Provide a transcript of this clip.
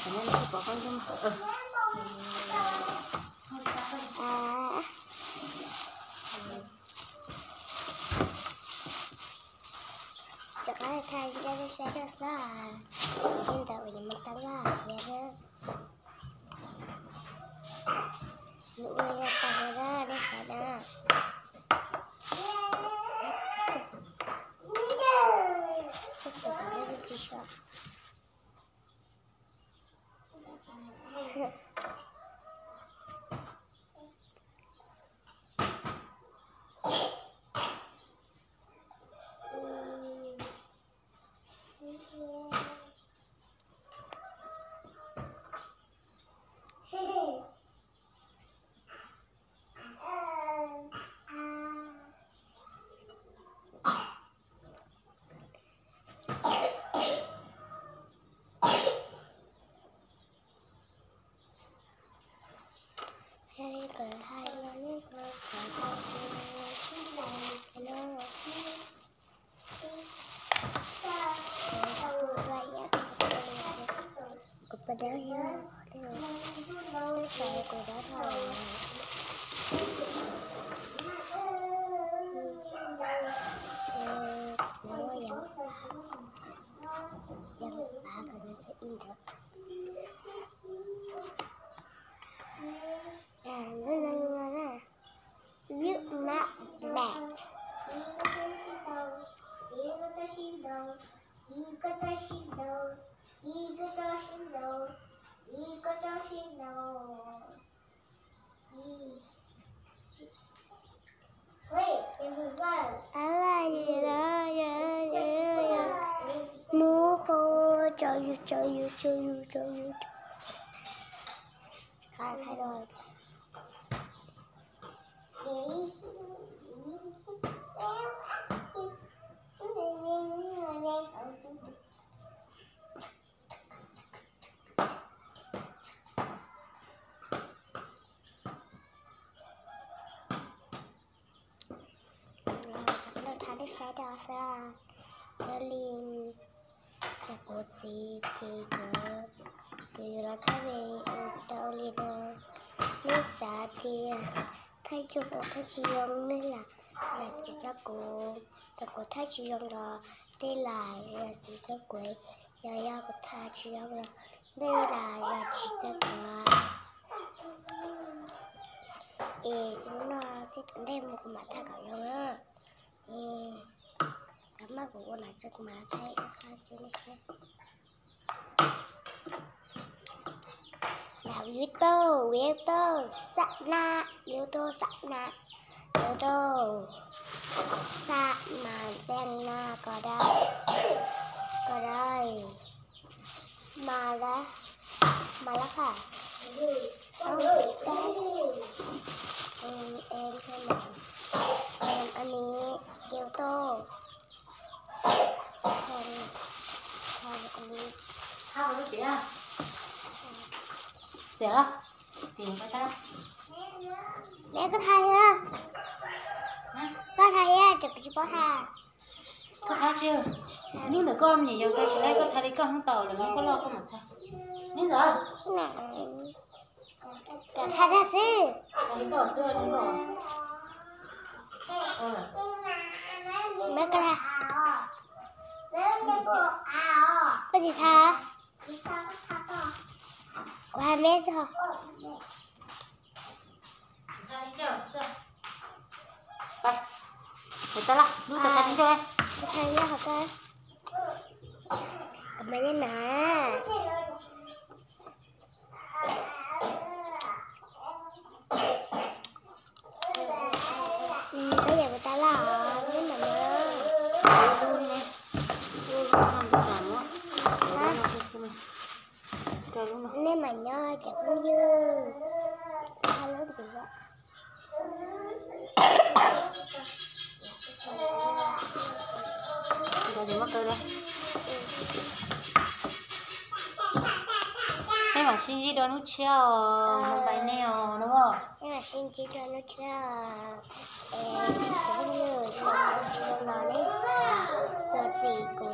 Tsis pom koj ntub. Rov qab thaij ncaj nej saib rau xwb. Li ntawd uas yuav mus tau laj tiag thiab. Nws ua yog tag li na, nej saib na. Kuv pas dawb yog, twb txhais kuv dawb dhau. Nws muaj yam, yam pav kom nws txhob ib ntawd. Ntawd no na, ib mab daim. Mus qhov tsaus yus, tsaus yus, tsaus yus, tsaus yus. Thaij nej saib rau xwb. Yog li ces kuv txiv ces kuv, kuv yuav los thaij video rau li no. Nej xav tias thaij zoo los thaij tsis zoo nej lam zam txim rau kuv, rau kuv thaij tsis zoo los nej lam zam txim rau kuv, yog yog kuv thaij tsis zoo los nej lam zam txim rau kuv. Es hnub no txij tom ntej mus kuv mam thaij kom zoo na. Es cov maj kuv ua na tso kuv mam thaij ua qab tso nej saib. Là YouTube, YouTube, xab na, YouTube, xab na, YouTube, xab na, xab na, cov dab, cov dab, mas dab, mas lab khas, em, em, em, anh ấy kêu tôi. Neb koj thaij thiab, koj thaij thiab, tseem tsis paub thaij. Koj thaij tsis, hnub ntawd koj me nyuam yaus thaij tsis laib, koj thaij li koj hnub tau lawm, koj loj koj mam thaij. Neb ntxawm. Koj thaij tag xwb. Koj tsis thaij. Kuv hais me txog. Tag laj, lub tag tag ncauj. Tag ncauj hov koj. Kuv mas nyob na. Koj yam kuv tag laj os, neb mam nyob. Neb mam nyob cov phooj ywg. Tag lub ntxiv. Peb mam sib ntsib dua hnub tshiab os, mus pais nej os, no. Peb mam sib ntsib dua hnub tshiab os. Es kuv phooj ywg, los nej, los txim kuv.